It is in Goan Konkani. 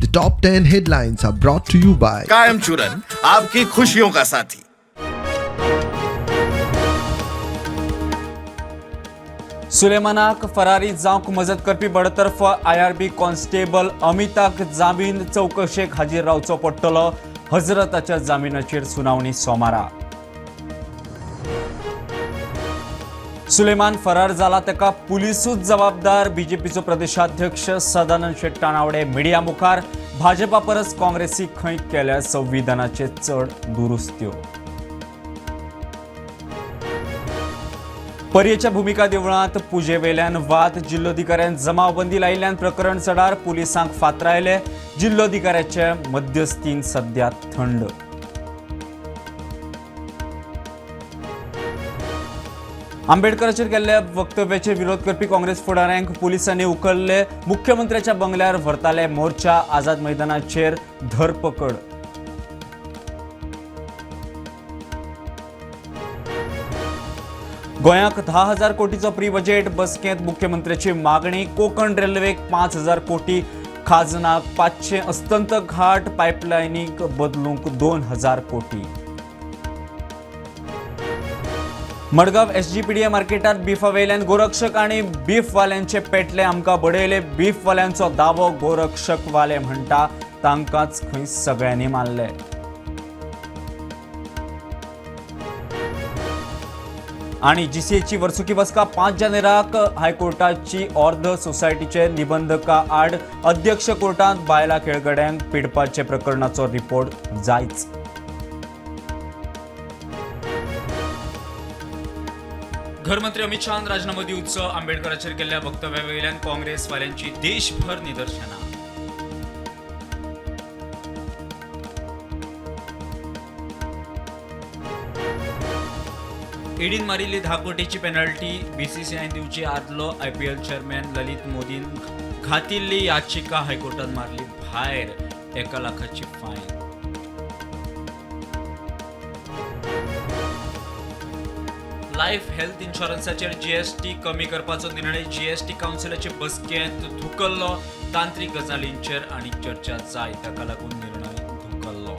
The top 10 headlines are brought to you by कायम चूरन, आपकी खुशियों का साथी। सुलेमानाक फरारी जावंक मजत करपी बडतर्फ आयआरबी कॉन्स्टेबल अमिताक जामीन चवकशेक हाजीर रावचो पडटलो. हजरताच्या जामिनाचेर सुनावणी सोमारा. सुलेमान फरार जाला ताका पुलिसूच जबाबदार. बीजेपीचो प्रदेशाध्यक्ष सदानंद शेट तानावडे मिडिया मुखार. भाजपा परस काँग्रेसी खंय केल्या संविधानाचे चड दुरुस्त्यो. पर्येच्या भूमिका देवळांत पुजेवेल्यान वाद. जिल्लोधिकाऱ्यान जमावबंदी लायिल्ल्यान प्रकरण चडार. पुलिसांक फातरायले. जिल्लोधिकाऱ्याचे मध्यस्थीन सध्या थंड. आंबेडकराचेर केल्ल्या वक्तव्याचेर विरोध करपी काँग्रेस फुडाऱ्यांक पुलिसांनी उखल्ले. मुख्यमंत्र्याच्या बंगल्यार व्हरताले मोर्चा. आझाद मैदानाचेर धरपकड. गोंयाक 10,000 कोटीचो प्री बजेट. बसकेंत मुख्यमंत्र्याची मागणी. कोकण रेल्वेक 5,000 कोटी, खाजनाक 500, अस्तंत घाट पायपलायनीक बदलूंक 2,000 कोटी. मडगांव एसजीपीडीए मार्केटात बिफावेल्यान गोरक्षक आनी बीफवाल्यांचे पेटले. आमकां बडयले. बीफवाल्यांचो दावो. गोरक्षकवाले म्हणटा तांकांच खंय सगळ्यांनी मारले. आणि जीसीएची वर्सुकी बसका 5 जानेराक. हायकोर्टाची ऑर्द सोसायटीचे निबंधका आड. अध्यक्ष कोर्टात बायला खेळगड्यांक पिडपाचे प्रकरणाचो रिपोर्ट जायच. घरमंत्री अमित शहान राजीनामो दिवचो. आंबेडकराचेर केल्ल्या वक्तव्यावेल्यान काँग्रेसवाल्यांची देशभर निदर्शनां. ईडीन मारिल्ली 10 कोटीची पेनल्टी बीसीसीआयन दिवची आदलो आयपीएल चेअरमॅन ललित मोदीन घातिल्ली याचिका हायकोर्टान मारली भायर. 1 लाखाची फायन. लायफ हेल्थ इन्शुरन्साचेर जीएसटी कमी करपाचो निर्णय जीएसटी कावन्सिलाचे बसकेंत धुकल्लो. तांत्रीक गजालींचेर आनी चर्चा जाय, ताका लागून निर्णय धुकल्लो.